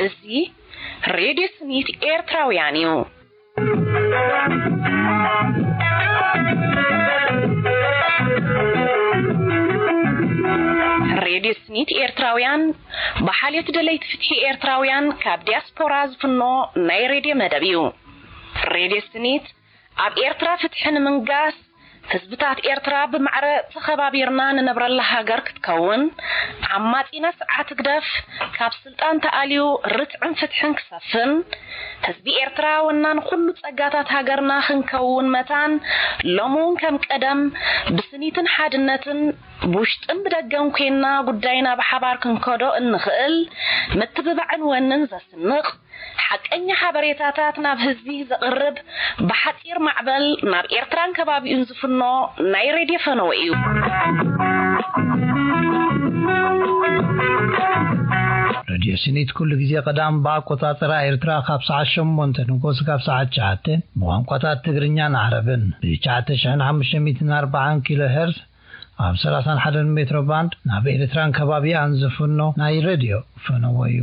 እዚ ሬድዮ ስኒት ኤርትራውያን እዩ። ሬድዮ ስኒት ኤርትራውያን ብሓልዮት ደለይቲ ፍትሒ ኤርትራውያን ካብ ዲያስፖራ ዝፍኖ ናይ ሬድዮ መደብ እዩ። ሬድዮ ስኒት ኣብ ኤርትራ ፍትሒ ንምንጋስ፣ ህዝብታት ኤርትራ ብማዕረ ተኸባቢርና ንነብረላ ሃገር ክትከውን፣ ዓማጺና ስርዓት ህግደፍ ካብ ስልጣን ተኣልዩ ርትዕን ፍትሕን ክሰፍን፣ ህዝቢ ኤርትራ ወናን ኩሉ ጸጋታት ሃገርና ክንከውን መታን፣ ሎሚ እውን ከም ቀደም ብስኒትን ሓድነትን ብውሽጥን ብደገን ኮይንና ጉዳይና ብሓባር ክንከዶ እንኽእል ምትብባዕን ወንን ዘስንቕ ሓቀኛ ሓበሬታታት ናብ ህዝቢ ዘቕርብ ብሓጺር ማዕበል ናብ ኤርትራን ከባቢኡን ዝፍኖ ናይ ሬድዮ ፈነወ እዩ። ሬድዮ ስኒት ኩሉ ግዜ ቀዳም ብኣቆጻጽራ ኤርትራ ካብ ሰዓት ሸሞንተ ንጎስ ካብ ሰዓት ትሽዓተ ብቋንቋታት ትግርኛን ዓረብን ብ ትሽዓተ ሽሕን ሓሙሽተ ሚእትን ኣርባዓን ኪሎ ሄርዝ ኣብ ሰላሳን ሓደን ሜትሮ ባንድ ናብ ኤርትራን ከባቢኣን ዝፍኖ ናይ ሬድዮ ፈነወ እዩ።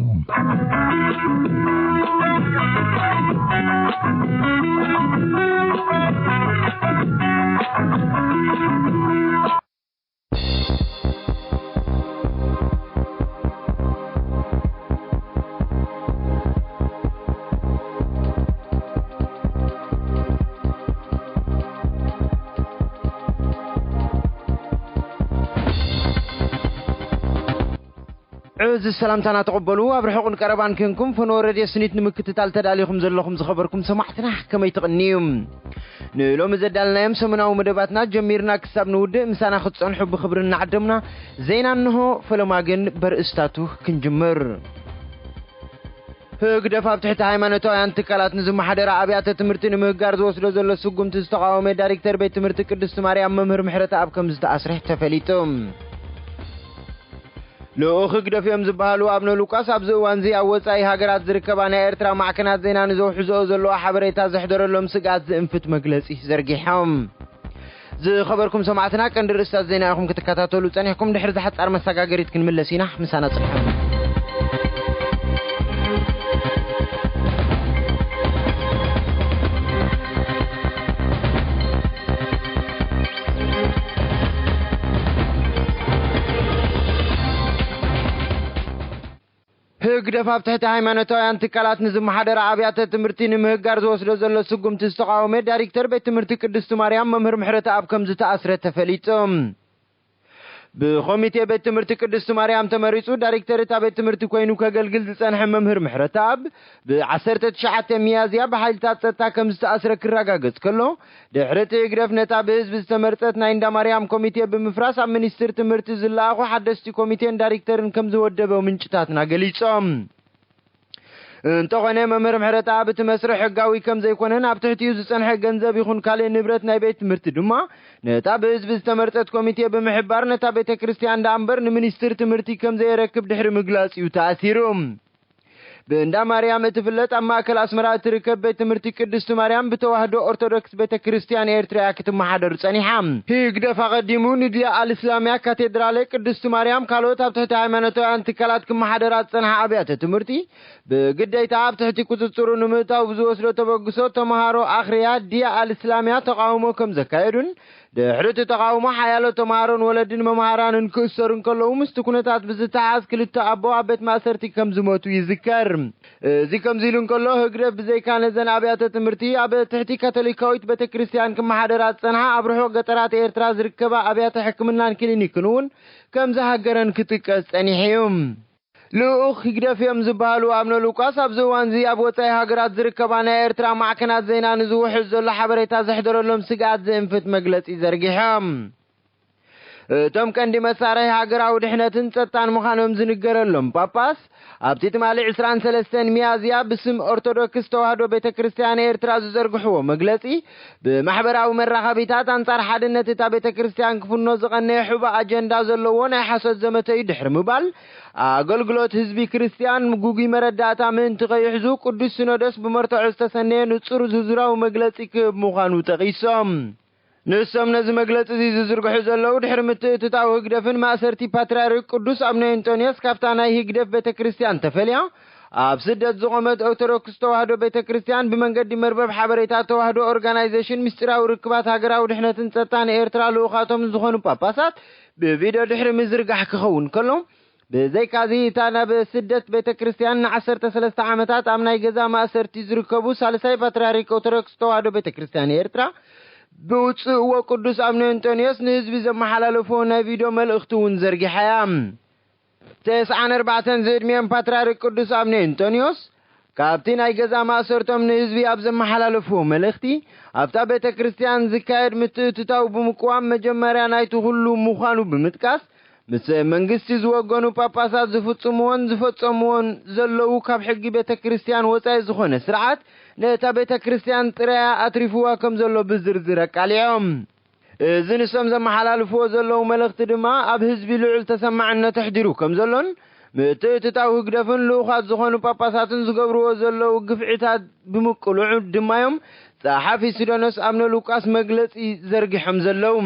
እዚ ሰላምታና ተቐበሉ። ኣብ ርሑቕን ቀረባን ኮንኩም ፈነወ ሬድዮ ስኒት ንምክትታል ተዳሊኹም ዘለኹም ዝኸበርኩም ሰማዕትና ከመይ ትቕንዩ? ንሎሚ ዘዳልናዮም ሰሙናዊ መደባትና ጀሚርና ክሳብ ንውድእ ምሳና ክትጸንሑ ብኽብሪ እናዓደምና ዜና እንሆ። ፈለማ ግን በርእስታቱ ክንጅምር። ህግደፍ ኣብ ትሕቲ ሃይማኖታውያን ትካላት ንዝመሓደራ ኣብያተ ትምህርቲ ንምህጋር ዝወስዶ ዘሎ ስጉምቲ ዝተቓወመ ዳይሬክተር ቤት ትምህርቲ ቅድስቲ ማርያም መምህር ምሕረተኣብ ከም ዝተኣስረ ተፈሊጡ። ልኡኽ ህግደፍ እዮም ዝበሃሉ ኣቡነ ሉቃስ ኣብዚ እዋንዚ ኣብ ወጻኢ ሃገራት ዝርከባ ናይ ኤርትራ ማዕከናት ዜና ንዘውሕዝኦ ዘለዋ ሓበሬታ ዘሕደረሎም ስግኣት ዝእንፍት መግለጺ ዘርጊሖም። ዝኸበርኩም ሰማዕትና ቀንዲ ርእስታት ዜና ኢኹም ክትከታተሉ ጸኒሕኩም። ድሕሪ ዝሓጻር መሰጋገሪት ክንምለስ ኢና። ምሳና ጽንሑ። ህግደፍ ኣብ ትሕቲ ሃይማኖታውያን ትካላት ንዝመሓደራ ኣብያተ ትምህርቲ ንምህጋር ዝወስዶ ዘሎ ስጉምቲ ዝተቓወመ ዳይሬክተር ቤት ትምህርቲ ቅድስቲ ማርያም መምህር ምሕረተኣብ ከም ዝተኣስረ ተፈሊጡ። ብኮሚቴ ቤት ትምህርቲ ቅድስቲ ማርያም ተመሪጹ ዳይሬክተር እታ ቤት ትምህርቲ ኮይኑ ከገልግል ዝጸንሐ መምህር ምሕረተኣብ ብ ዓሰርተ ትሽዓተ ሚያዝያ ብሓይልታት ጸጥታ ከም ዝተኣስረ ክረጋገጽ ከሎ፣ ድሕሪ እቲ ህግደፍ ነታ ብህዝቢ ዝተመርጸት ናይ እንዳ ማርያም ኮሚቴ ብምፍራስ ኣብ ሚኒስትሪ ትምህርቲ ዝለኣኹ ሓደስቲ ኮሚቴን ዳይሬክተርን ከም ዝወደበ ምንጭታትና ገሊጾም። እንተኾነ መምህር ምሕረተኣብ እቲ መስርሕ ሕጋዊ ከም ዘይኮነን ኣብ ትሕቲኡ ዝጸንሐ ገንዘብ ይኹን ካልእ ንብረት ናይ ቤት ትምህርቲ ድማ ነታ ብህዝቢ ዝተመርጸት ኮሚቴ ብምሕባር ነታ ቤተ ክርስቲያን ደኣ እምበር ንሚኒስትሪ ትምህርቲ ከም ዘየረክብ ድሕሪ ምግላጽ እዩ ተኣሲሩ። ብእንዳ ማርያም እትፍለጥ ኣብ ማእከል ኣስመራ እትርከብ ቤት ትምህርቲ ቅድስቲ ማርያም ብተዋህዶ ኦርቶዶክስ ቤተ ክርስቲያን ኤርትራ እያ ክትመሓደር ጸኒሓ። ህግደፍ ኣቐዲሙ ንድያ ኣልእስላምያ ካቴድራለ ቅድስቲ ማርያም ካልኦት ኣብ ትሕቲ ሃይማኖታውያን ትካላት ክመሓደራ ዝጸንሓ ኣብያተ ትምህርቲ ብግዴታ ኣብ ትሕቲ ቁጽጽሩ ንምእታው ብዝወስዶ ተበግሶ ተመሃሮ ኣኽርያ ድያ ኣልእስላምያ ተቓውሞ ከም ዘካየዱን ድሕሪ እቲ ተቓውሞ ሓያሎ ተምሃሮን ወለድን መምሃራንን ክእሰሩ እንከለዉ ምስቲ ኩነታት ብዝተሓዝ ክልተ ኣቦ ኣብ ቤት ማእሰርቲ ከም ዝሞቱ ይዝከር። እዚ ከምዚ ኢሉ እንከሎ ህግደፍ ብዘይካ ነዘን ኣብያተ ትምህርቲ ኣብ ትሕቲ ካቶሊካዊት ቤተ ክርስቲያን ክመሓደራ ዝጸንሓ ኣብ ርሑቕ ገጠራት ኤርትራ ዝርከባ ኣብያተ ሕክምናን ክሊኒክን እውን ከም ዝሃገረን ክጥቀስ ጸኒሑ እዩ። ልኡኽ ህግደፍ እዮም ዝበሃሉ ኣቡነ ሉቃስ ኣብዚ እዋንዚ ኣብ ወጻኢ ሃገራት ዝርከባ ናይ ኤርትራ ማዕከናት ዜና ንዝውሕዝ ዘሎ ሓበሬታ ዘሕደረሎም ስግኣት ዝእንፍት መግለጺ ዘርጊሖም። እቶም ቀንዲ መሳርሒ ሃገራዊ ድሕነትን ጸጥታን ምዃኖም ዝንገረሎም ጳጳስ ኣብቲ ትማሊ ዕስራን ሰለስተን ሚያዝያ ብስም ኦርቶዶክስ ተዋህዶ ቤተ ክርስቲያን ኤርትራ ዝዘርግሕዎ መግለጺ፣ ብማሕበራዊ መራኸቢታት ኣንጻር ሓድነት እታ ቤተ ክርስቲያን ክፍኖ ዝቐነየ ሕቡእ ኣጀንዳ ዘለዎ ናይ ሓሶት ዘመተ እዩ ድሕሪ ምባል፣ ኣገልግሎት ህዝቢ ክርስቲያን ግጉይ መረዳእታ ምእንቲ ከይሕዙ፣ ቅዱስ ሲኖዶስ ብመርትዖ ዝተሰነየ ንጹር ዝርዝራዊ መግለጺ ክህብ ምዃኑ ጠቒሶም። ንሶም ነዚ መግለጺ እዚ ዝዝርግሑ ዘለዉ፣ ድሕሪ ምትእትታው ህግደፍን ማእሰርቲ ፓትርያርክ ቅዱስ ኣቡነ እንጦንዮስ ካብታ ናይ ህግደፍ ቤተ ክርስቲያን ተፈልያ ኣብ ስደት ዝቖመት ኦርቶዶክስ ተዋህዶ ቤተ ክርስቲያን፣ ብመንገዲ መርበብ ሓበሬታ ተዋህዶ ኦርጋናይዜሽን ምስጢራዊ ርክባት ሃገራዊ ድሕነትን ጸጥታን ኤርትራ ልኡኻቶም ዝኾኑ ጳጳሳት ብቪድዮ ድሕሪ ምዝርጋሕ ክኸውን ከሎ፣ ብዘይካዚ እታ ናብ ስደት ቤተ ክርስቲያን ንዓሰርተ ሰለስተ ዓመታት ኣብ ናይ ገዛ ማእሰርቲ ዝርከቡ ሳልሳይ ፓትርያርክ ኦርቶዶክስ ተዋህዶ ቤተ ክርስቲያን ኤርትራ ብውፅእዎ ቅዱስ ኣቡነ እንጦንዮስ ንህዝቢ ዘመሓላለፍዎ ናይ ቪድዮ መልእኽቲ እውን ዘርጊሓ እያ። ተስዓን ኣርባዕተን ዝዕድሚኦም ፓትርያርክ ቅዱስ ኣቡነ እንጦንዮስ ካብቲ ናይ ገዛ ማእሰርቶም ንህዝቢ ኣብ ዘመሓላለፍዎ መልእኽቲ፣ ኣብታ ቤተ ክርስቲያን ዝካየድ ምትእትታው ብምቅዋም መጀመርያ ናይቲ ኩሉ ምዃኑ ብምጥቃስ፣ ምስ መንግስቲ ዝወገኑ ጳጳሳት ዝፍጽምዎን ዝፈጸምዎን ዘለዉ ካብ ሕጊ ቤተ ክርስቲያን ወጻኢ ዝኾነ ስርዓት ነታ ቤተ ክርስቲያን ጥራያ ኣትሪፍዋ ከም ዘሎ ብዝርዝር ኣቃሊዖም። እዚ ንሶም ዘመሓላልፍዎ ዘለዉ መልእኽቲ ድማ ኣብ ህዝቢ ልዑል ተሰማዕነት ኣሕዲሩ ከም ዘሎን ምትእትታው ህግደፍን ልኡኻት ዝኾኑ ጳጳሳትን ዝገብርዎ ዘለዉ ግፍዒታት ብምቅልዑ ድማዮም ጸሓፊ ሲኖዶስ ኣቡነ ሉቃስ መግለጺ ዘርጊሖም ዘለዉ።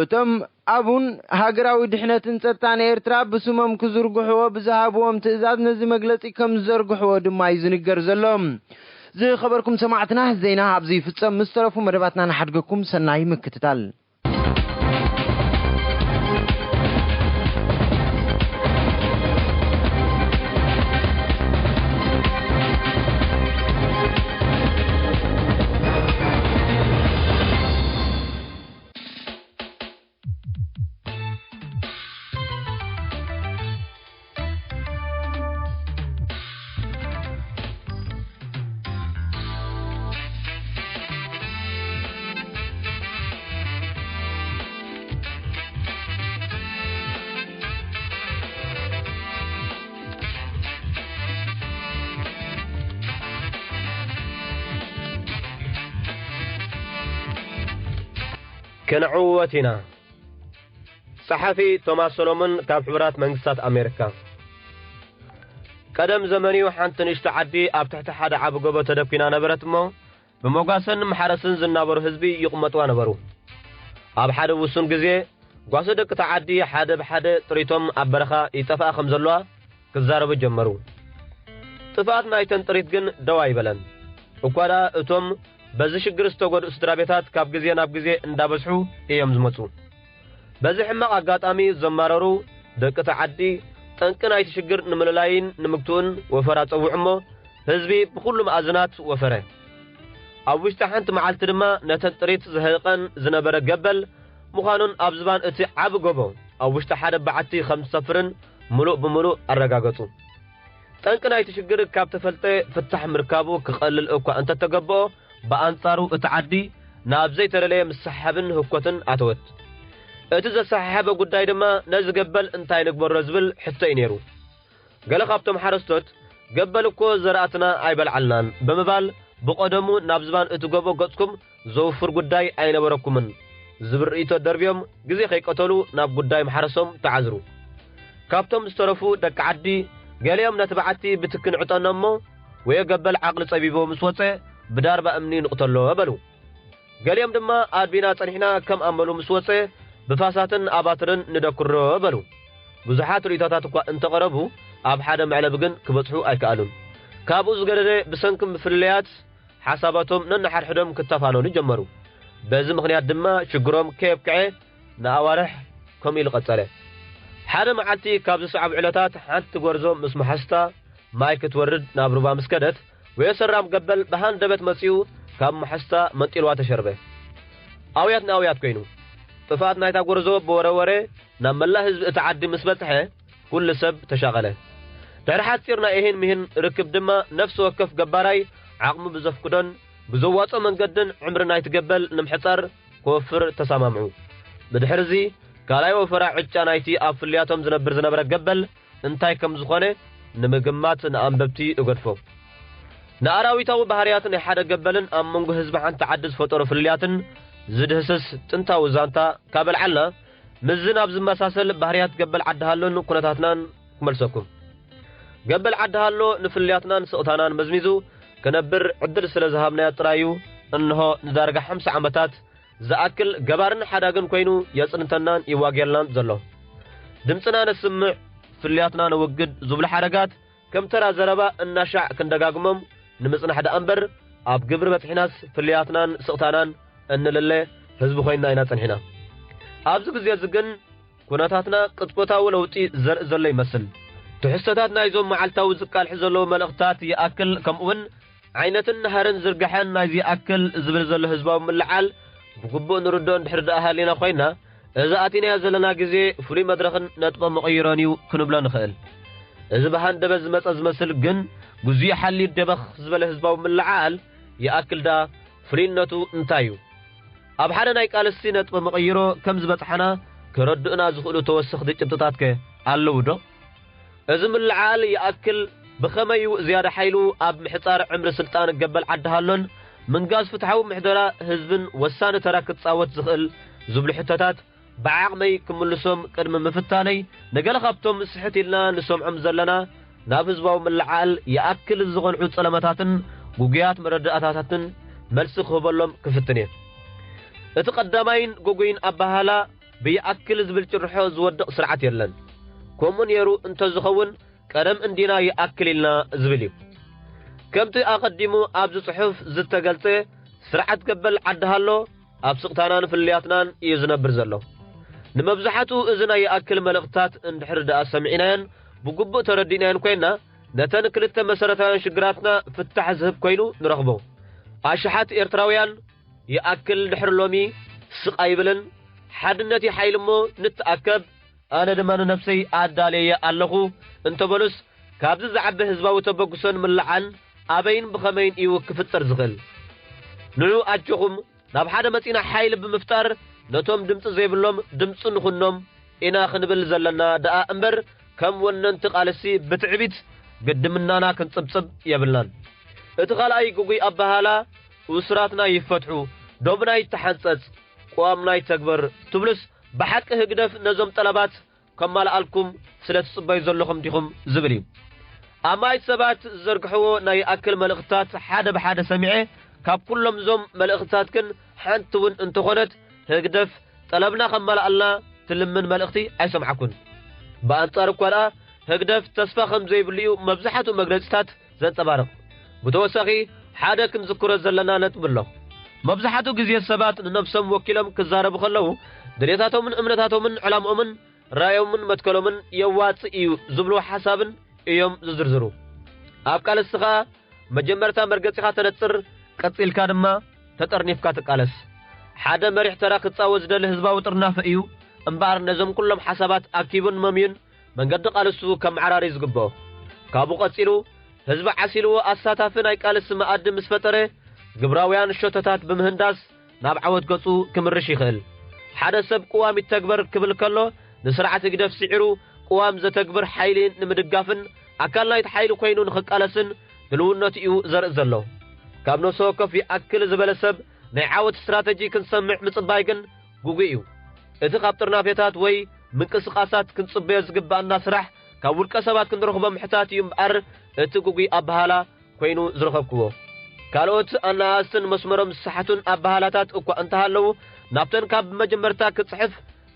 እቶም ኣቡን ሃገራዊ ድሕነትን ጸጥታን ኤርትራ ብስሞም ክዝርግሕዎ ብዝሃብዎም ትእዛዝ ነዚ መግለጺ ከም ዝዘርግሕዎ ድማ እዩ ዝንገር ዘሎ። ዝኸበርኩም ሰማዕትና፣ ዜና ኣብዚ ይፍጸም። ምስ ተረፉ መደባትና ንሓድገኩም ሰናይ ምክትታል። ክንዕወት ኢና። ጸሓፊ ቶማስ ሰሎሞን ካብ ሕቡራት መንግስታት ኣሜሪካ። ቀደም ዘመን'ዩ፣ ሓንቲ ንእሽቶ ዓዲ ኣብ ትሕቲ ሓደ ዓቢ ጎቦ ተደኲና ነበረት እሞ፣ ብመጓሰን ማሕረስን ዝናበሩ ህዝቢ ይቕመጥዋ ነበሩ። ኣብ ሓደ ውሱን ግዜ፣ ጓሶ ደቂ እታ ዓዲ ሓደ ብሓደ ጥሪቶም ኣብ በረኻ ይጠፍኣ ከም ዘለዋ ክዛረቡ ጀመሩ። ጥፍኣት ናይተን ጥሪት ግን ደው ኣይበለን። እኳ ደኣ እቶም በዚ ሽግር ዝተጎድኡ ስድራ ቤታት ካብ ግዜ ናብ ግዜ እንዳበዝሑ እዮም ዝመጹ። በዚ ሕማቕ ኣጋጣሚ ዘማረሩ ደቂ እታ ዓዲ፣ ጠንቂ ናይቲ ሽግር ንምልላይን ንምግትኡን ወፈራ ጸውዑ እሞ፣ ህዝቢ ብኹሉ መኣዝናት ወፈረ። ኣብ ውሽጢ ሓንቲ መዓልቲ ድማ ነተን ጥሪት ዘህልቐን ዝነበረ ገበል ምዃኑን ኣብ ዝባን እቲ ዓቢ ጎቦ ኣብ ውሽጢ ሓደ በዓቲ ከም ዝሰፍርን ምሉእ ብምሉእ ኣረጋገጹ። ጠንቂ ናይቲ ሽግር ካብ ተፈልጠ ፍታሕ ምርካቡ ክቐልል እኳ እንተተገብኦ፣ ብኣንጻሩ እቲ ዓዲ ናብ ዘይተደለየ ምስሕሓብን ህኮትን ኣተወት። እቲ ዘሰሓሓበ ጉዳይ ድማ ነዚ ገበል እንታይ ንግበሮ ዝብል ሕቶ እዩ ነይሩ። ገለ ካብቶም ሓረስቶት፣ "ገበል እኮ ዘራእትና ኣይበልዓልናን" ብምባል ብቐደሙ ናብ ዝባን እቲ ጎቦ ገጽኩም ዘውፍር ጉዳይ ኣይነበረኩምን ዝብል ርእይቶ ደርብዮም ግዜ ከይቀተሉ ናብ ጉዳይ ማሕረሶም ተዓዝሩ። ካብቶም ዝተረፉ ደቂ ዓዲ ገሊኦም ነቲ በዓቲ ብትኪ ንዕጠኖ እሞ ወዮ ገበል ዓቕሊ ጸቢቡ ምስ ወጸ ብዳርባ እምኒ ንቕተሎ በሉ። ገሊኦም ድማ ኣድቢና ጸኒሕና ከም ኣመሉ ምስ ወጸ ብፋሳትን ኣባትርን ንደክሮ በሉ። ብዙሓት ርእይቶታት እኳ እንተቐረቡ ኣብ ሓደ መዕለቢ ግን ክበጽሑ ኣይከኣሉን። ካብኡ ዝገደደ ብሰንኪ ምፍልለያት ሓሳባቶም ነንሓድሕዶም ክተፋነኑ ጀመሩ። በዚ ምኽንያት ድማ ሽግሮም ከየብቅዐ ንኣዋርሕ ከምኡ ኢሉ ቀጸለ። ሓደ መዓልቲ ካብ ዝሰዕቡ ዕለታት ሓንቲ ጎርዞ ምስ መሓዝታ ማይ ክትወርድ ናብ ሩባ ምስ ከደት፣ ወዮ ሰራም ገበል ብሃንደበት መጺኡ ካብ መሓዝታ መንጢልዋ ተሸርበ። ኣውያት ንኣውያት ኮይኑ። ጥፍኣት ናይታ ጎርዞ ብወረ ወረ ናብ መላእ ህዝቢ እቲ ዓዲ ምስ በጽሐ፣ ኩሉ ሰብ ተሻቐለ። ድሕሪ ሓጺር ናይ እሂን ምሂን ርክብ ድማ ነፍሲ ወከፍ ገባራይ ዓቕሙ ብዘፍቅዶን ብዘዋጽኦ መንገድን ዕምሪ ናይቲ ገበል ንምሕጻር ክወፍር ተሰማምዑ። ብድሕርዚ ካልኣይ ወፈራ ዕጫ ናይቲ ኣብ ፍልያቶም ዝነብር ዝነበረ ገበል እንታይ ከም ዝኾነ ንምግማት ንኣንበብቲ እገድፎ። ንኣራዊታዊ ባህርያት ናይ ሓደ ገበልን ኣብ መንጎ ህዝቢ ሓንቲ ዓዲ ዝፈጠሮ ፍልልያትን ዝድህስስ ጥንታዊ ዛንታ ካብ ኣልዓልና፣ ምስዚ ናብ ዝመሳሰል ባህርያት ገበል ዓዲ ሃሎን ኩነታትናን ክመልሰኩም። ገበል ዓዲ ሃሎ ንፍልልያትናን ስቕታናን መዝሚዙ ክነብር ዕድል ስለ ዝሃብናዮ ጥራይ እዩ፣ እንሆ ንዳርጋ ሓምሳ ዓመታት ዝኣክል ገባርን ሓዳግን ኮይኑ የጽንተናን ይዋግየልናን ዘሎ። ድምጽና ነስምዕ፣ ፍልልያትና ነወግድ ዝብሉ ሓረጋት ከም ተራ ዘረባ እናሻዕ ክንደጋግሞም ንምጽናሕ ደኣ እምበር፣ ኣብ ግብሪ በጽሒናስ ፍልልያትናን ስቕታናን እንልለ ህዝቢ ኮይንና ኢና ጸኒሕና። ኣብዚ ግዜ እዚ ግን ኩነታትና ቅጽበታዊ ለውጢ ዘርኢ ዘሎ ይመስል። ትሕዝቶታት ናይዞም መዓልታዊ ዝቃልሑ ዘለዉ መልእኽትታት ይኣክል፣ ከምኡውን ዓይነትን ናህርን ዝርግሐን ናይዚ ይኣክል ዝብል ዘሎ ህዝባዊ ምልዓል ብግቡእ ንርድኦ እንድሕር ደኣ ሃሊና ኮይንና፣ እዚ ኣቲናዮ ዘለና ግዜ ፍሉይ መድረኽን ነጥበ መቐይሮን እዩ ክንብሎ ንኽእል። እዚ ብሃንደበት ዝመጸ ዝመስል ግን፣ ግዜኡ ሓልዩ ደበኽ ዝበለ ህዝባዊ ምልዓል ይኣክል ደኣ ፍሉይነቱ እንታይ እዩ? ኣብ ሓደ ናይ ቃልሲ ነጥበ መቐይሮ ከም ዝበጽሓና ከረድኡና ዝኽእሉ ተወሰኽቲ ጭብጥታትከ ኣለዉ ዶ? እዚ ምልዓል ይኣክል ብኸመይ እዩ ዝያዳ ሓይሉ ኣብ ምሕጻር ዕምሪ ስልጣን ገበል ዓዲ ሃሎን ምንጋስ ፍትሓዊ ምሕደራ ህዝብን ወሳኒ ተራ ክጻወት ዝኽእል ዝብሉ ሕቶታት ብዓቕመይ ክምልሶም ቅድሚ ምፍታነይ፣ ንገለ ካብቶም ስሕት ኢልና ንሰምዖም ዘለና ናብ ህዝባዊ ምልዓል ይኣክል ዝቐንዑ ጸለመታትን ግጉያት መረዳእታታትን መልሲ ክህበሎም ክፍትን እየ። እቲ ቀዳማይን ግጉይን ኣበሃህላ ብይኣክል ዝብል ጭርሖ ዝወድቕ ስርዓት የለን። ከምኡ ነይሩ እንተዝኸውን ቀደም እንዲና ይኣክል ኢልና ዝብል እዩ። ከምቲ ኣቐዲሙ ኣብዚ ጽሑፍ ዝተገልጸ፣ ስርዓት ገበል ዓዲ ሃሎ ኣብ ስቕታናን ፍልልያትናን እዩ ዝነብር ዘሎ። ንመብዛሕትኡ እዚ ናይ ይኣክል መልእኽትታት እንድሕር ደኣ ሰሚዕናዮን ብግቡእ ተረዲእናዮን ኮይንና፣ ነተን ክልተ መሰረታውያን ሽግራትና ፍታሕ ዝህብ ኮይኑ ንረኽቦ። ኣሽሓት ኤርትራውያን ይኣክል ድሕሪ ሎሚ ስቕ ኣይብልን፣ ሓድነት እዩ ሓይሊ እሞ ንተኣከብ፣ ኣነ ድማ ንነብሰይ ኣዳልየያ ኣለኹ እንተበሉስ፣ ካብዚ ዝዓቢ ህዝባዊ ተበግሶን ምልዓልን ኣበይን ብኸመይን እዩ ክፍጠር ዝኽእል? ንዑ ኣጆኹም፣ ናብ ሓደ መጺና ሓይሊ ብምፍጣር ነቶም ድምጺ ዘይብሎም ድምጺ ንኹኖም ኢና ክንብል ዘለና ደኣ እምበር፣ ከም ወነንቲ ቃልሲ ብትዕቢት ግድምናና ክንጽብጽብ የብልናን። እቲ ካልኣይ ግጉይ ኣበሃህላ፣ እሱራትና ይፈትሑ፣ ዶብና ይተሓንጸጽ፣ ቅዋምና ይተግበር ትብሉስ፣ ብሓቂ ህግደፍ ነዞም ጠለባት ከማልኣልኩም ስለ ትጽበዩ ዘለኹም ዲኹም ዝብል እዩ። ኣማኢት ሰባት ዝዘርግሕዎ ናይ ይኣክል መልእኽትታት ሓደ ብሓደ ሰሚዐ፣ ካብ ኩሎም እዞም መልእኽትታት ግን ሓንቲ እውን እንተኾነት ህግደፍ ጠለብና ከማልኣልና ትልምን መልእኽቲ ኣይሰምዓኩን። ብኣንጻሩ እኳ ደኣ ህግደፍ ተስፋ ከም ዘይብሉ እዩ መብዛሕትኡ መግለጺታት ዘንጸባርቕ። ብተወሳኺ ሓደ ክንዝክሮ ዘለና ነጥቢ ኣሎ። መብዛሕትኡ ግዜ ሰባት ንነብሶም ወኪሎም ክዛረቡ ከለዉ ድሌታቶምን እምነታቶምን ዕላምኦምን ራእዮምን መትከሎምን የዋጽእ እዩ ዝብልዎ ሓሳብን እዮም ዝዝርዝሩ። ኣብ ቃልሲ ኸኣ መጀመርታ መርገጺኻ ተነጽር፣ ቀጺልካ ድማ ተጠርኒፍካ ትቃለስ። ሓደ መሪሕ ተራ ክጻወት ዝደሊ ህዝባዊ ጥርናፈ እዩ እምበኣር ነዞም ኩሎም ሓሳባት ኣኪቡን መምዩን መንገዲ ቃልሱ ከመዓራሪ ዝግብኦ። ካብኡ ቀጺሉ ህዝቢ ዓሲልዎ ኣሳታፊ ናይ ቃልሲ መኣዲ ምስ ፈጠረ ግብራውያን ሸቶታት ብምህንዳስ ናብ ዓወት ገጹ ክምርሽ ይኽእል። ሓደ ሰብ ቅዋም ይተግበር ክብል ከሎ ንስርዓት ህግደፍ ስዒሩ ቅዋም ዘተግብር ሓይሊ ንምድጋፍን ኣካል ናይቲ ሓይሊ ኮይኑ ንኽቃለስን ድልውነቱ እዩ ዘርኢ ዘሎ። ካብ ነፍሲ ወከፍ ይኣክል ዝበለ ሰብ ናይ ዓወት ስትራተጂ ክንሰምዕ ምጽባይ ግን ግጉይ እዩ። እቲ ካብ ጥርናፌታት ወይ ምንቅስቓሳት ክንጽበዮ ዝግብኣና ስራሕ ካብ ውልቀ ሰባት ክንረኽቦ ምሕታት እዩ እምበኣር እቲ ግጉይ ኣበሃላ ኮይኑ ዝረኸብክዎ። ካልኦት ኣነኣእስትን መስመሮም ዝሰሓቱን ኣበሃላታት እኳ እንተሃለዉ ናብተን ካብ መጀመርታ ክጽሕፍ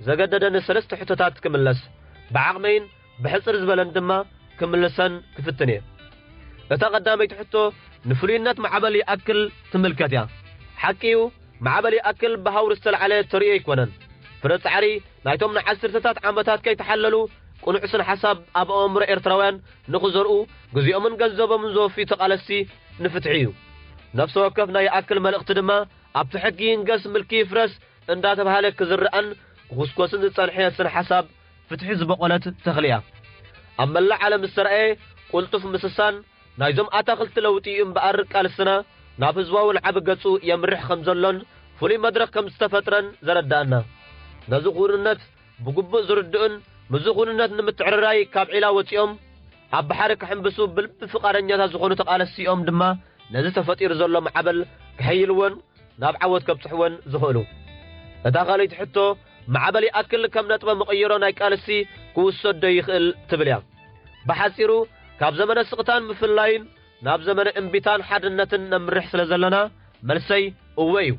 ዘገደደኒ ሰለስተ ሕቶታት ክምለስ ብዓቕመይን ብሕጽር ዝበለን ድማ ክምልሰን ክፍትን እየ። እታ ቀዳመይቲ ሕቶ ንፍሉይነት ማዕበል ይኣክል ትምልከት እያ። ሓቂ እዩ፣ ማዕበል ይኣክል ብሃውሪ ዝተላዕለ ተርእዮ ኣይኮነን። ፍረ ጻዕሪ ናይቶም ንዓሰርተታት ዓመታት ከይተሓለሉ ቅኑዕ ስነ ሓሳብ ኣብ ኣእምሮ ኤርትራውያን ንኽዘርኡ ግዜኦምን ገንዘቦምን ዘወፍዩ ተቓለስቲ ንፍትሒ እዩ። ነፍሲ ወከፍ ናይ ይኣክል መልእኽቲ ድማ ኣብቲ ሕጊ ይንገስ ምልኪ ይፍረስ እንዳተባሃለ ክዝረኣን ክኹስኮስን ዝጸንሐ ስነ ሓሳብ ፍትሒ ዝበቖለት ተኽሊ እያ። ኣብ መላእ ዓለም ዝተራእየ ቅልጡፍ ምስሳን ናይዞም ኣታኽልቲ ለውጢ እዩ እምበኣር ቃልስና ናብ ህዝባዊ ዓቢ ገጹ የምርሕ ከም ዘሎን ፍሉይ መድረኽ ከም ዝተፈጥረን ዘረድኣና። ነዚ ክውንነት ብግቡእ ዝርድኡን ምስዚ ክውንነት ንምትዕርራይ ካብ ዒላ ወጺኦም ኣብ ባሕሪ ክሕምብሱ ብልቢ ፍቓደኛታት ዝኾኑ ተቓለስቲ እዮም ድማ ነዚ ተፈጢሩ ዘሎ ማዕበል ክሕይልዎን ናብ ዓወት ከብጽሕዎን ዝኽእሉ። እታ ካልኣይቲ ሕቶ፣ ማዕበል ይኣክል ከም ነጥበ መቐይሮ ናይ ቃልሲ ክውሰድ ዶ ይኽእል ትብል እያ። ብሓጺሩ፣ ካብ ዘመነ ስቕታን ምፍላይን ናብ ዘመነ እምቢታን ሓድነትን ነምርሕ ስለ ዘለና፣ መልሰይ እወ እዩ።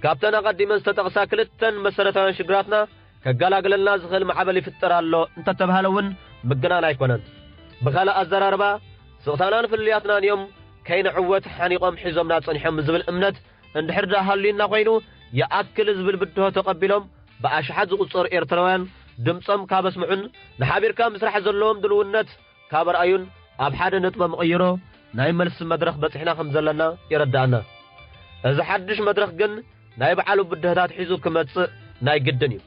ካብተን ኣቐዲመን ዝተጠቕሳ ክልተን መሰረታውያን ሽግራትና ከገላግለልና ዝኽእል ማዕበል ይፍጠር ኣሎ እንተተባህለ እውን ምግናን ኣይኮነን። ብኻልእ ኣዘራርባ፣ ስቕታናን ፍልልያትናን እዮም ከይንዕወት ሓኒቖም ሒዞምና ጸኒሖም ዝብል እምነት እንድሕር ደኣ ሃልዩና ኮይኑ፣ ይኣክል ዝብል ብድሆ ተቐቢሎም ብኣሽሓት ዝቑጸሩ ኤርትራውያን ድምጾም ካብ ኣስምዑን ንሓቢርካ ምስራሕ ዘለዎም ድልውነት ካብ ኣርኣዩን ኣብ ሓደ ነጥበ መቐይሮ ናይ መልሲ መድረኽ በጺሕና ከም ዘለና የረድኣና። እዚ ሓድሽ መድረኽ ግን ናይ ባዕሉ ብድሆታት ሒዙ ክመጽእ ናይ ግድን እዩ።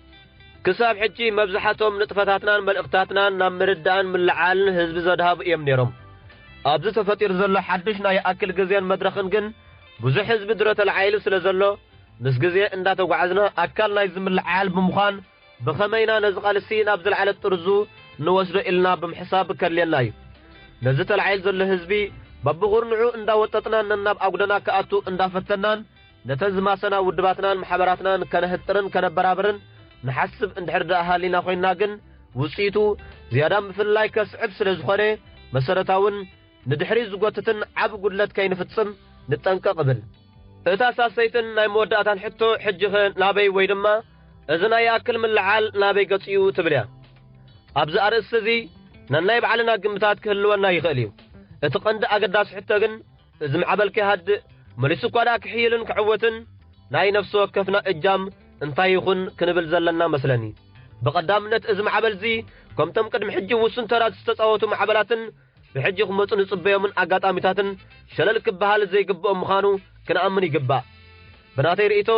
ክሳብ ሕጂ መብዛሕቶም ንጥፈታትናን መልእኽታትናን ናብ ምርዳእን ምልዓልን ህዝቢ ዘድሃቡ እዮም ነይሮም። ኣብዚ ተፈጢሩ ዘሎ ሓድሽ ናይ ይኣክል ግዜን መድረኽን ግን ብዙሕ ህዝቢ ድሮ ተለዓዒሉ ስለ ዘሎ፣ ምስ ግዜ እንዳተጓዓዝና ኣካል ናይዚ ምልዓል ብምዃን ብኸመይ ኢና ነዚ ቃልሲ ናብ ዝለዓለ ጥርዙ ንወስዶ ኢልና ብምሕሳብ ከድልየና እዩ። ነዚ ተላዒሉ ዘሎ ህዝቢ በብኹርንዑ እንዳወጠጥና ነናብ ኣጉደና ክኣቱ እንዳፈተናን ነተን ዝማሰና ውድባትናን ማሕበራትናን ከነህጥርን ከነበራብርን ንሓስብ እንድሕር ደኣ ሃሊና ኮይንና ግን ውጽኢቱ ዝያዳ ምፍልላይ ከስዕብ ስለ ዝኾነ መሰረታውን ንድሕሪት ዝጎትትን ዓቢ ጉድለት ከይንፍጽም ንጠንቀቕ እብል። እታ ሳሰይትን ናይ መወዳእታን ሕቶ፣ ሕጂኸ ናበይ ወይ ድማ እዚ ናይ ይኣክል ምልዓል ናበይ ገጹ እዩ ትብል እያ። ኣብዚ ኣርእስቲ እዚ ነናይ ባዕልና ግምታት ክህልወና ይኽእል እዩ። እቲ ቀንዲ ኣገዳሲ ሕቶ ግን እዚ ማዕበል ከይሃድእ መሊሱ እኳ ደኣ ክሕይልን ክዕወትን ናይ ነፍሲ ወከፍና እጃም እንታይ ይኹን ክንብል ዘለና መስለኒ። ብቐዳምነት እዚ ማዕበል እዚ ከምቶም ቅድሚ ሕጂ ውሱን ተራ ዝተጻወቱ ማዕበላትን ብሕጂ ክመጹ ንጽበዮምን ኣጋጣሚታትን ሸለል ክበሃል ዘይግብኦም ምዃኑ ክንኣምን ይግባእ። ብናተይ ርእይቶ፣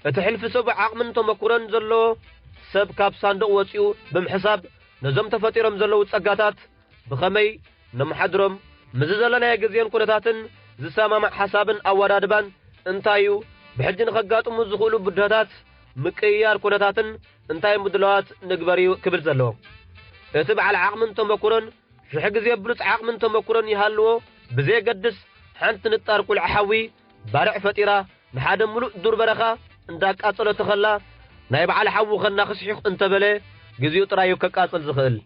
እቲ ሕልፊ ሰብ ዓቕምን ተመኩሮን ዘለዎ ሰብ ካብ ሳንዱቕ ወጺኡ ብምሕሳብ ነዞም ተፈጢሮም ዘለዉ ጸጋታት ብኸመይ ነመሓድሮም፣ ምስዚ ዘለናዮ ግዜን ኩነታትን ዝሰማማዕ ሓሳብን ኣወዳድባን እንታይ እዩ፣ ብሕጂ ንኸጋጥሙ ዝኽእሉ ብድሆታት ምቅይያር ኩነታትን እንታይ ምድላዋት ንግበር እዩ ክብል ዘለዎ። እቲ በዓል ዓቕምን ተመኩሮን ሽሕ ግዜ ብሉጽ ዓቕምን ተመኩሮን ይሃልዎ ብዘየገድስ፣ ሓንቲ ንጣር ቁልዒ ሓዊ ባርዕ ፈጢራ ንሓደ ምሉእ ዱር በረኻ እንዳቃጸለቶ ከላ፣ ናይ በዓል ሓዊ ከናኽስ ሒቕ እንተበለ፣ ግዜኡ ጥራይ እዩ ከቃጽል ዝኽእል።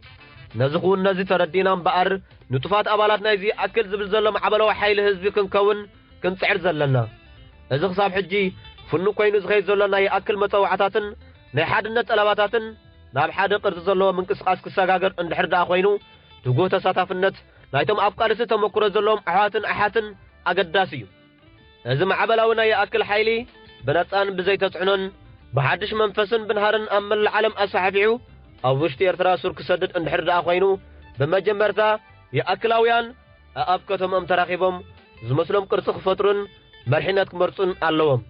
ነዚ ክውን ነዚ ተረዲና እምበኣር፣ ንጡፋት ኣባላት ናይዚ ይኣክል ዝብል ዘሎ ማዕበላዊ ሓይሊ ህዝቢ ክንከውን ክንጽዕር ዘለና። እዚ ክሳብ ሕጂ ፍኑው ኮይኑ ዝኸይድ ዘሎ ናይ ይኣክል መጸዋዕታትን ናይ ሓድነት ጠለባታትን ናብ ሓደ ቅርጺ ዘለዎ ምንቅስቓስ ክሰጋገር እንድሕር ደኣ ኮይኑ፣ ትጉህ ተሳታፍነት ናይቶም ኣብ ቃልሲ ተመኩሮ ዘለዎም ኣሕዋትን ኣሓትን ኣገዳሲ እዩ። እዚ ማዕበላዊ ናይ ይኣክል ሓይሊ ብነጻን ብዘይ ተጽዕኖን ብሓድሽ መንፈስን ብንሃርን ኣብ መላእ ዓለም ኣስፋሕፊሑ ኣብ ውሽጢ ኤርትራ ሱር ክሰድድ እንድሕር ደኣ ኮይኑ፣ ብመጀመርታ ይኣክላውያን ኣኣብ ከተምኦም ተራኺቦም ዝመስሎም ቅርጺ ክፈጥሩን መርሒነት ክመርጹን ኣለዎም።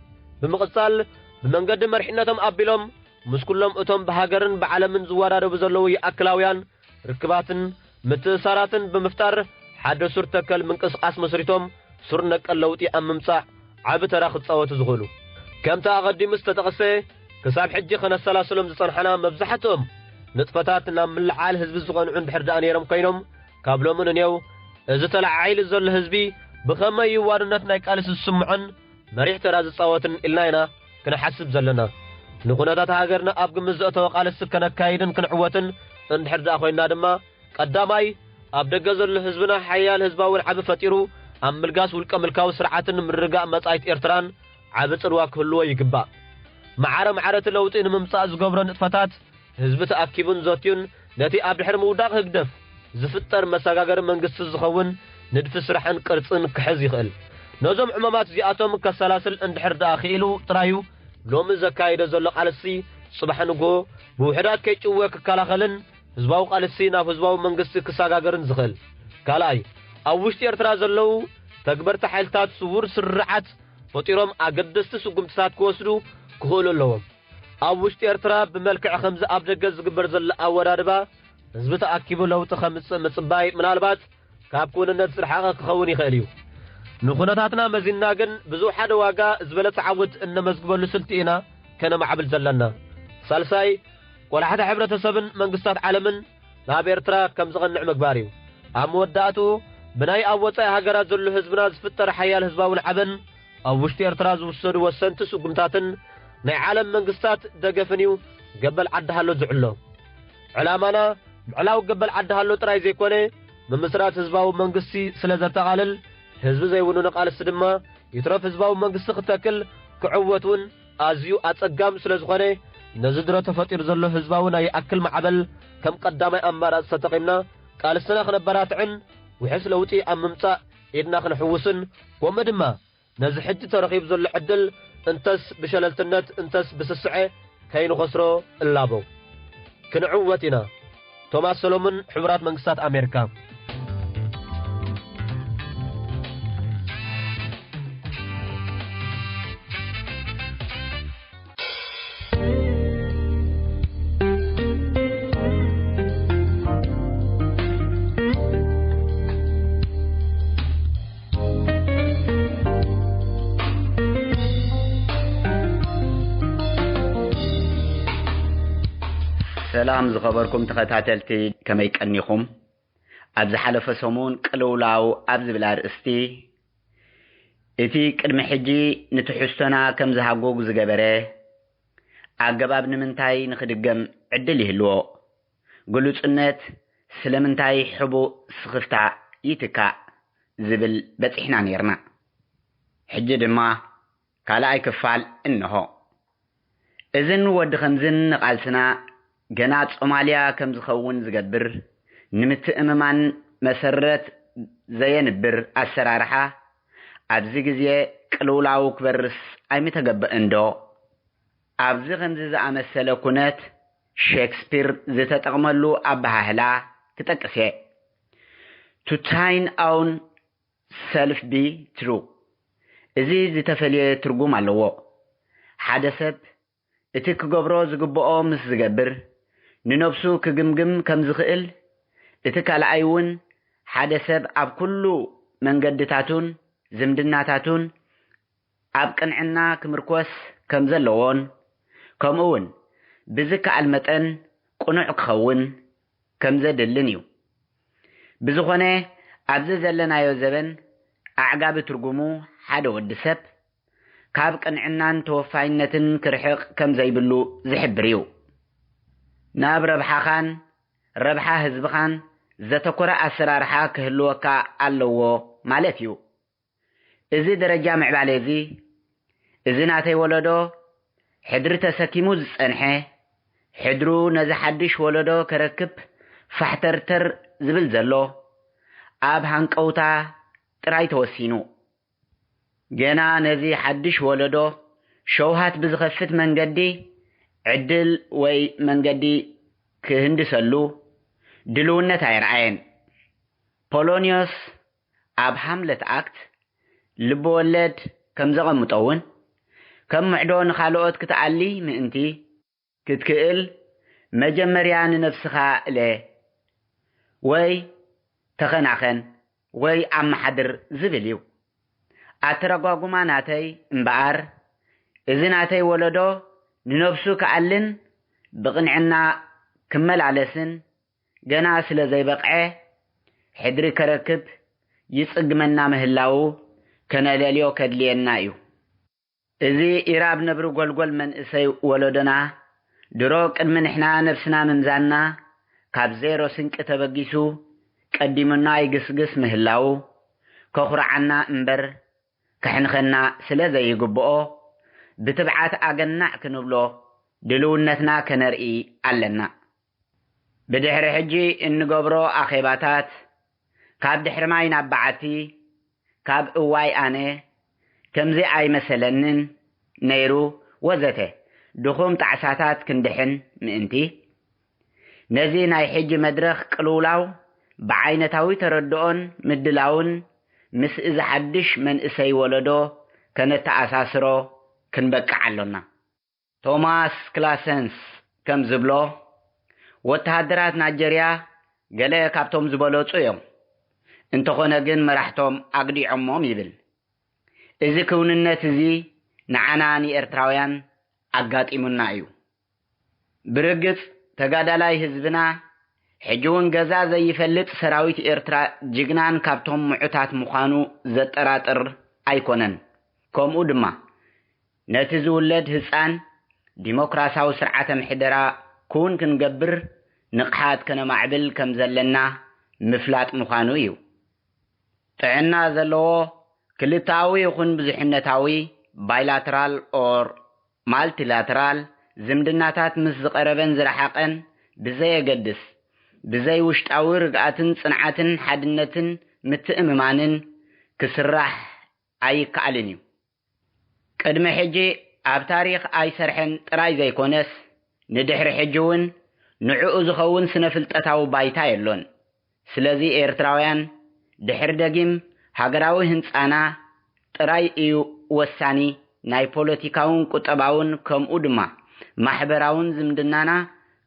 ብምቕጻል ብመንገዲ መርሒነቶም ኣቢሎም ምስ ኩሎም እቶም ብሃገርን ብዓለምን ዝወዳደቡ ዘለዉ ይኣክላውያን ርክባትን ምትእሳራትን ብምፍጣር ሓደ ሱር ተከል ምንቅስቓስ መስሪቶም ሱር ነቀል ለውጢ ኣብ ምምጻእ ዓቢ ተራ ክጻወቱ ዝኽእሉ። ከምቲ ኣቐዲሙ ዝተጠቕሰ ክሳብ ሕጂ ከነሰላስሎም ዝጸንሓና መብዛሕትኦም ንጥፈታት ናብ ምልዓል ህዝቢ ዝቐንዑ እንድሕር ደኣ ነይሮም ኮይኖም ካብ ሎሚ ንኔው እዚ ተለዓዒሉ ዘሎ ህዝቢ ብኸመይ እዩ ዋንነት ናይ ቃልሲ ዝስምዖን መሪሕ ተራ ዝጻወትን ኢልና ኢና ክንሓስብ ዘለና። ንኩነታት ሃገርና ኣብ ግምት ዘእተወ ቃልሲ ከነካይድን ክንዕወትን እንድሕር ደኣ ኮይንና ድማ ቀዳማይ ኣብ ደገ ዘሎ ህዝብና ሓያል ህዝባዊ ዓቢ ፈጢሩ ኣብ ምልጋስ ውልቀ ምልካዊ ስርዓትን ምርግጋእ መጻኢት ኤርትራን ዓቢ ጽልዋ ክህልዎ ይግባእ። ማዕረ ማዕረ እቲ ለውጢ ንምምጻእ ዝገብሮ ንጥፈታት ህዝቢ ተኣኪቡን ዘትዩን ነቲ ኣብ ድሕሪ ምውዳቕ ህግደፍ ዝፍጠር መሰጋገሪ መንግስቲ ዝኸውን ንድፊ ስራሕን ቅርጽን ክሕዝ ይኽእል። ነዞም ዕማማት እዚኣቶም ከሰላስል እንድሕር ደኣ ክኢሉ ጥራዩ ሎሚ ዘካየደ ዘሎ ቃልሲ ጽባሕ ንግሆ ብውሕዳት ከይጭወ ክከላኸልን ህዝባዊ ቃልሲ ናብ ህዝባዊ መንግስቲ ክሰጋገርን ዝኽእል። ካልኣይ፣ ኣብ ውሽጢ ኤርትራ ዘለዉ ተግበርቲ ሓይልታት ስዉር ስርዓት ፈጢሮም ኣገደስቲ ስጉምትታት ክወስዱ ክኽእሉ ኣለዎም። ኣብ ውሽጢ ኤርትራ ብመልክዕ ከምዚ ኣብ ደገ ዝግበር ዘሎ ኣወዳድባ ህዝቢ ተኣኪቡ ለውጢ ከምጽእ ምጽባይ ምናልባት ካብ ክውንነት ዝረሓቐ ክኸውን ይኽእል እዩ። ንኩነታትና መዚንና ግን ብዝወሓደ ዋጋ ዝበለጸ ዓወት እነመዝግበሉ ስልቲ ኢና ከነማዕብል ዘለና። ሳልሳይ፣ ቆላሕታ ሕብረተሰብን መንግስታት ዓለምን ናብ ኤርትራ ከም ዝቐንዕ ምግባር እዩ። ኣብ መወዳእትኡ፣ ብናይ ኣብ ወጻኢ ሃገራት ዘሎ ህዝብና ዝፍጠር ሓያል ህዝባዊ ናዕብን ኣብ ውሽጢ ኤርትራ ዝውሰዱ ወሰንቲ ስጉምታትን ናይ ዓለም መንግስታት ደገፍን እዩ ገበል ዓዲ ሃሎ ዝዕሎ። ዕላማና ምዕላው ገበል ዓዲ ሃሎ ጥራይ ዘይኮነ፣ ምምስራት ህዝባዊ መንግስቲ ስለ ዘጠቓልል፣ ህዝቢ ዘይውንኑ ቃልሲ ድማ ይትረፍ ህዝባዊ መንግስቲ ክተክል ክዕወት እውን ኣዝዩ ኣጸጋሚ ስለ ዝኾነ፣ ነዚ ድሮ ተፈጢሩ ዘሎ ህዝባዊ ናይ ይኣክል ማዕበል ከም ቀዳማይ ኣማራጺ ተጠቒምና ቃልስና ክነበራትዕን ውሑስ ለውጢ ኣብ ምምጻእ ኢድና ክንሕውስን፣ ከምኡ ድማ ነዚ ሕጂ ተረኺቡ ዘሎ ዕድል እንተስ ብሸለልትነት እንተስ ብስስዐ ከይንኸስሮ እላቦ። ክንዕወት ኢና። ቶማስ ሰሎሞን፣ ሕቡራት መንግስታት ኣሜሪካ። ሰላም ዝኸበርኩም ተኸታተልቲ፣ ከመይ ቀኒኹም? ኣብ ዝሓለፈ ሰሙን ቅልውላው ኣብ ዝብል ኣርእስቲ፣ እቲ ቅድሚ ሕጂ ንትሕዝቶና ከም ዝሃጉግ ዝገበረ ኣገባብ ንምንታይ ንኽድገም ዕድል ይህልዎ? ግሉጽነት ስለምንታይ ሕቡእ ስኽፍታ ይትካእ? ዝብል በጺሕና ኔርና። ሕጂ ድማ ካልኣይ ክፋል እንሆ። እዝን ወዲ ኸምዝን ንቓልስና ገና ጾማልያ ከም ዝኸውን ዝገብር፣ ንምትእምማን መሰረት ዘየንብር ኣሰራርሓ፣ ኣብዚ ግዜ ቅልውላው ክበርስ ኣይምተገበእንዶ? ኣብዚ ኸምዚ ዝኣመሰለ ኩነት፣ ሸክስፒር ዝተጠቕመሉ ኣበሃህላ ክጠቅስ እየ። To thine own self be true። እዚ ዝተፈልየ ትርጉም ኣለዎ። ሓደ ሰብ እቲ ክገብሮ ዝግብኦ ምስ ዝገብር፣ ንነብሱ ክግምግም ከም ዝኽእል፣ እቲ ካልኣይ እውን ሓደ ሰብ ኣብ ኩሉ መንገድታቱን ዝምድናታቱን ኣብ ቅንዕና ክምርኮስ ከም ዘለዎን፣ ከምኡ እውን ብዝከኣል መጠን ቅኑዕ ክኸውን ከም ዘድልን እዩ። ብዝኾነ፣ ኣብዚ ዘለናዮ ዘበን ኣዕጋቢ ትርጉሙ ሓደ ወዲ ሰብ ካብ ቅንዕናን ተወፋይነትን ክርሕቕ ከም ዘይብሉ ዝሕብር እዩ። ናብ ረብሓኻን ረብሓ ህዝብኻን ዘተኮረ ኣሰራርሓ ክህልወካ ኣለዎ ማለት እዩ። እዚ ደረጃ ምዕባለ እዚ፣ እዚ ናተይ ወለዶ ሕድሪ ተሰኪሙ ዝጸንሐ፣ ሕድሩ ነዚ ሓድሽ ወለዶ ከረክብ ፋሕተርተር ዝብል ዘሎ፣ ኣብ ሃንቀውታ ጥራይ ተወሲኑ። ገና ነዚ ሓድሽ ወለዶ ሸውሃት ብዝኸፍት መንገዲ ዕድል ወይ መንገዲ ክህንድሰሉ ድልውነት ኣየርኣየን። ፖሎኒዮስ ኣብ ሃምለት ኣክት ልቢ ወለድ ከም ዘቐምጦ እውን፣ ከም ምዕዶ ንኻልኦት ክትኣሊ ምእንቲ ክትክእል፣ መጀመርያ ንነብስኻ እለ ወይ ተኸናኸን ወይ ኣመሓድር ዝብል እዩ። ኣተረጓጉማ ናተይ እምበኣር፣ እዚ ናተይ ወለዶ ንነብሱ ክኣልን ብቕንዕና ክመላለስን ገና ስለ ዘይበቕዐ፣ ሕድሪ ከረክብ ይጽግመና ምህላዉ ከነለልዮ ከድልየና እዩ። እዚ ኢራብ ነብሪ ጎልጎል መንእሰይ ወለዶና፣ ድሮ ቅድሚ ንሕና ነብስና ምምዛንና፣ ካብ ዜሮ ስንቂ ተበጊሱ ቀዲሙና ይግስግስ ምህላዉ፣ ከኹርዓና እምበር ከሕንኸና ስለ ዘይግብኦ፣ ብትብዓት ኣገናዕ ክንብሎ ድልውነትና ከነርኢ ኣለና። ብድሕሪ ሕጂ እንገብሮ ኣኼባታት፣ ካብ ድሕሪ ማይ ናብ በዓቲ፣ ካብ እዋይ ኣነ ከምዚ ኣይመሰለንን ነይሩ ወዘተ ድኹም ጣዕሳታት ክንድሕን ምእንቲ፣ ነዚ ናይ ሕጂ መድረኽ ቅልውላው ብዓይነታዊ ተረድኦን ምድላውን ምስ እዚ ሓድሽ መንእሰይ ወለዶ ከነተኣሳስሮ ክንበቅዕ ኣሎና። ቶማስ ክላሰንስ ከም ዝብሎ፣ ወተሃደራት ናይጀርያ ገለ ካብቶም ዝበለጹ እዮም፣ እንተኾነ ግን መራሕቶም ኣግዲዖሞም ይብል። እዚ ክውንነት እዚ ንዓና ንኤርትራውያን ኣጋጢሙና እዩ። ብርግጽ ተጋዳላይ ህዝብና ሕጂ እውን ገዛ ዘይፈልጥ ሰራዊት ኤርትራ ጅግናን ካብቶም ምዑታት ምዃኑ ዘጠራጥር ኣይኮነን። ከምኡ ድማ ነቲ ዝውለድ ህጻን ዲሞክራሲያዊ ስርዓተ ምሕደራ ክውን ክንገብር ንቕሓት ከነማዕብል ከም ዘለና ምፍላጥ ምዃኑ እዩ። ጥዕና ዘለዎ ክልተኣዊ ይኹን ብዙሕነታዊ፣ ባይላተራል ኦር ማልቲላተራል፣ ዝምድናታት ምስ ዝቐረበን ዝረሓቐን ብዘየገድስ፣ ብዘይ ውሽጣዊ ርግኣትን ጽንዓትን ሓድነትን ምትእምማንን ክስራሕ ኣይከኣልን እዩ። ቅድሚ ሕጂ ኣብ ታሪኽ ኣይሰርሐን ጥራይ ዘይኮነስ፣ ንድሕሪ ሕጂ እውን ንዕኡ ዝኸውን ስነ ፍልጠታዊ ባይታ የሎን። ስለዚ ኤርትራውያን ድሕሪ ደጊም ሃገራዊ ህንጻና ጥራይ እዩ ወሳኒ ናይ ፖለቲካውን ቁጠባውን ከምኡ ድማ ማሕበራውን ዝምድናና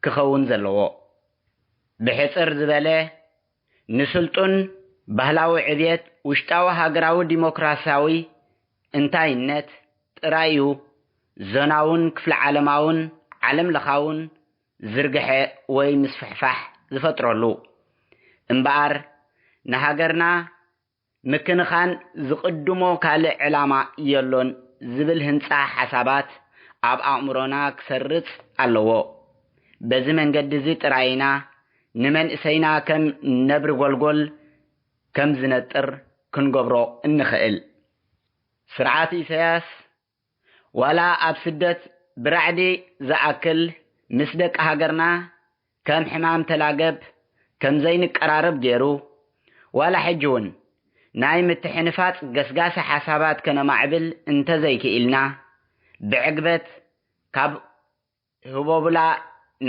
ክኸውን ዘለዎ። ብሕጽር ዝበለ፣ ንስልጡን ባህላዊ ዕብየት ውሽጣዊ ሃገራዊ ዲሞክራሲያዊ እንታይነት ጥራይ እዩ ዞናውን ክፍለ ዓለማውን ዓለም ለኻውን ዝርግሐ ወይ ምስፍሕፋሕ ዝፈጥረሉ። እምበኣር ንሃገርና ምክንኻን ዝቕድሞ ካልእ ዕላማ የሎን ዝብል ህንጻ ሓሳባት ኣብ ኣእምሮና ክሰርጽ ኣለዎ። በዚ መንገዲ እዚ ጥራይ ኢና ንመንእሰይና ከም ነብሪ ጎልጎል ከም ዝነጥር ክንገብሮ እንኽእል። ስርዓት ኢሳያስ ዋላ ኣብ ስደት ብራዕዲ ዝኣክል ምስ ደቂ ሃገርና ከም ሕማም ተላገብ ከም ዘይንቀራረብ ገይሩ፣ ዋላ ሕጂ እውን ናይ ምትሕንፋጽ ገስጋሲ ሓሳባት ከነማዕብል እንተዘይክኢልና፣ ብዕግበት ካብ ህቦብላ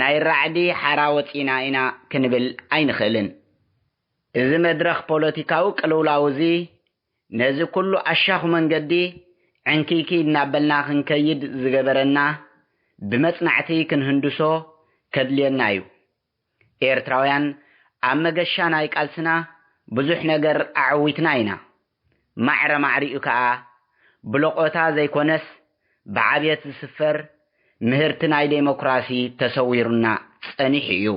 ናይ ራዕዲ ሓራ ወጺና ኢና ክንብል ኣይንኽእልን። እዚ መድረኽ ፖለቲካዊ ቅልውላው እዚ ነዚ ኩሉ ኣሻኹ መንገዲ ዕንክይክይ እናበልና ክንከይድ ዝገበረና ብመጽናዕቲ ክንህንድሶ ከድልየና እዩ። ኤርትራውያን ኣብ መገሻ ናይ ቃልስና ብዙሕ ነገር ኣዐዊትና ኢና። ማዕረ ማዕሪኡ ከኣ ብሎቆታ ዘይኮነስ ብዓብየት ዝስፈር ምህርቲ ናይ ዴሞክራሲ ተሰዊሩና ጸኒሑ እዩ።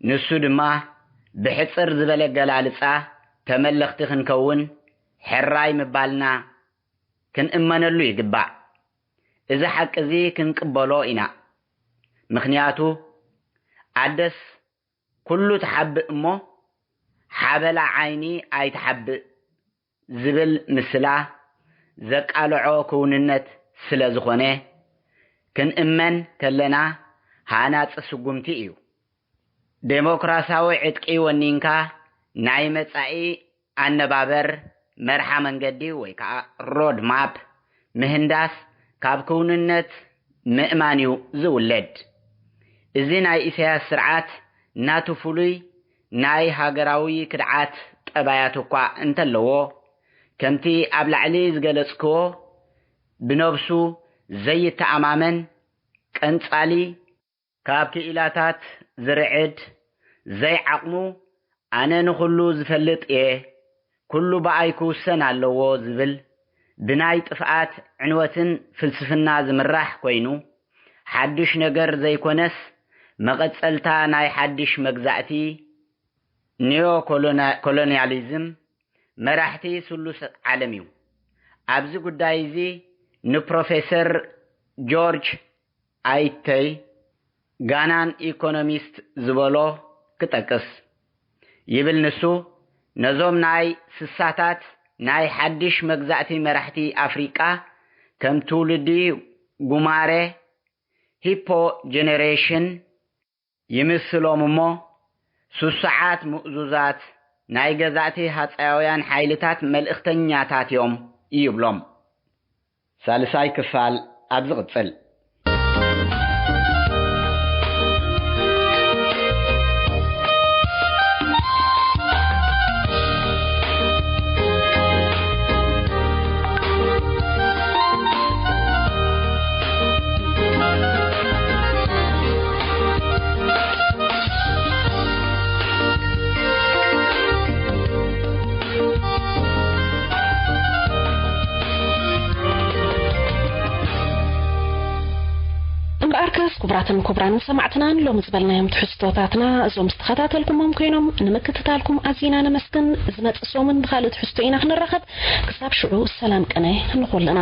ንሱ ድማ ብሕጽር ዝበለ ገላልጻ ተመለኽቲ ክንከውን ሕራይ ምባልና ክንእመነሉ ይግባእ። እዚ ሓቂ እዚ ክንቅበሎ ኢና። ምኽንያቱ ኣደስ ኩሉ ትሓብእ እሞ ሓበላ ዓይኒ ኣይትሓብእ ዝብል ምስላ ዘቃልዖ ክውንነት ስለ ዝኾነ፣ ክንእመን ከለና ሃናጺ ስጉምቲ እዩ። ዴሞክራሲያዊ ዕጥቂ ወኒንካ ናይ መጻኢ ኣነባበር መርሓ መንገዲ ወይ ከዓ ሮድ ማፕ ምህንዳስ ካብ ክውንነት ምእማን እዩ ዝውለድ። እዚ ናይ ኢሳያስ ስርዓት ናቱ ፍሉይ ናይ ሃገራዊ ክድዓት ጠባያት እኳ እንተለዎ፣ ከምቲ ኣብ ላዕሊ ዝገለጽክዎ ብነብሱ ዘይተኣማመን ቀንጻሊ ካብ ክኢላታት ዝርዕድ ዘይዓቕሙ ኣነ ንኹሉ ዝፈልጥ እየ፣ ኩሉ ብኣይ ክውሰን ኣለዎ ዝብል ብናይ ጥፍኣት ዕንወትን ፍልስፍና ዝምራሕ ኮይኑ ሓድሽ ነገር ዘይኮነስ መቐጸልታ ናይ ሓድሽ መግዛእቲ ኒዮ ኮሎኒያሊዝም መራሕቲ ስሉስ ዓለም እዩ። ኣብዚ ጉዳይ እዚ ንፕሮፌሰር ጆርጅ ኣይተይ ጋናን ኢኮኖሚስት ዝበሎ ክጠቅስ ይብል። ንሱ ነዞም ናይ ስሳታት ናይ ሓድሽ መግዛእቲ መራሕቲ ኣፍሪቃ ከም ትውልዲ ጉማረ ሂፖ ጀነሬሽን ይምስሎም እሞ፣ ስሱዓት ምእዙዛት ናይ ገዛእቲ ሃጸያውያን ሓይልታት መልእኽተኛታት እዮም ይብሎም። ሳልሳይ ክፋል ኣብ ዝቕጽል። ኣርካስ ክቡራትን ክቡራንን ሰማዕትና ንሎሚ ዝበልናዮም ትሕዝቶታትና እዞም ዝተኸታተልኩሞም ኮይኖም ንምክትታልኩም ኣዚና ነመስግን። ዝመጽእ ሰሙን ብኻልእ ትሕዝቶ ኢና ክንራኸብ። ክሳብ ሽዑ ሰላም ቅነ ንኹልና።